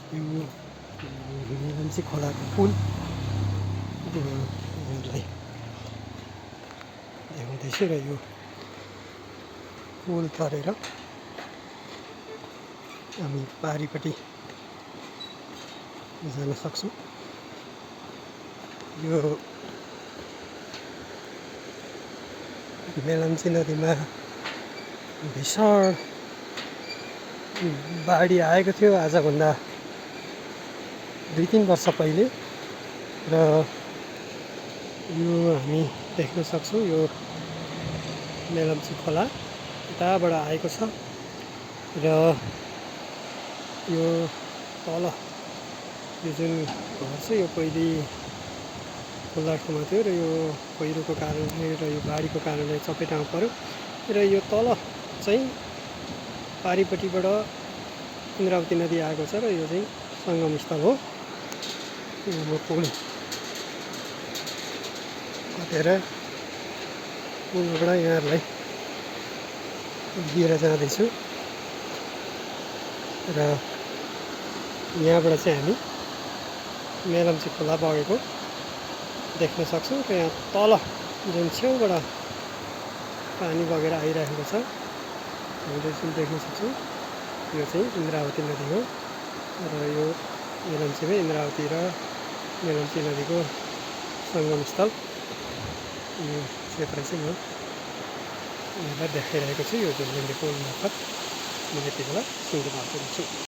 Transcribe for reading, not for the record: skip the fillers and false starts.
यो मेलम्ची खोलाको पुल यहाँलाई देखाउँदैछु र यो पुल तरेर हामी पारिपट्टि जान सक्छौँ। यो मेलम्ची नदीमा भीषण बाढी आएको थियो आजभन्दा 2-3 वर्ष पहिले र यो हामी देख्न सक्छौँ। यो मेलम्ची खोला यताबाट आएको छ र यो तल यो जुन घर छ यो पहिले खुल्ला ठाउँमा थियो र यो पहिरोको कारणले र यो बाढीको कारणले चपेटामा पर्यो र यो तल चाहिँ पारिपट्टिबाट इन्द्रावती नदी आएको छ र यो चाहिँ सङ्गम स्थल हो। म पुल कटेर पुलबाट यहाँहरूलाई लिएर जाँदैछु र यहाँबाट चाहिँ हामी मेलम्ची खोला बगेको देख्न सक्छौँ र यहाँ तल जुन छेउबाट पानी बगेर आइरहेको छ हामीले जुन देख्न सक्छौँ यो चाहिँ इन्द्रावती नदी हो र यो मेलम्चीमै इन्द्रावती र मेलम्ची नदीको सङ्गम स्थल यो क्षेत्र चाहिँ म यहाँलाई देखाइरहेको छु। यो जुन पुल मार्फत म यति बेला सिङ्गो मार्फत छु।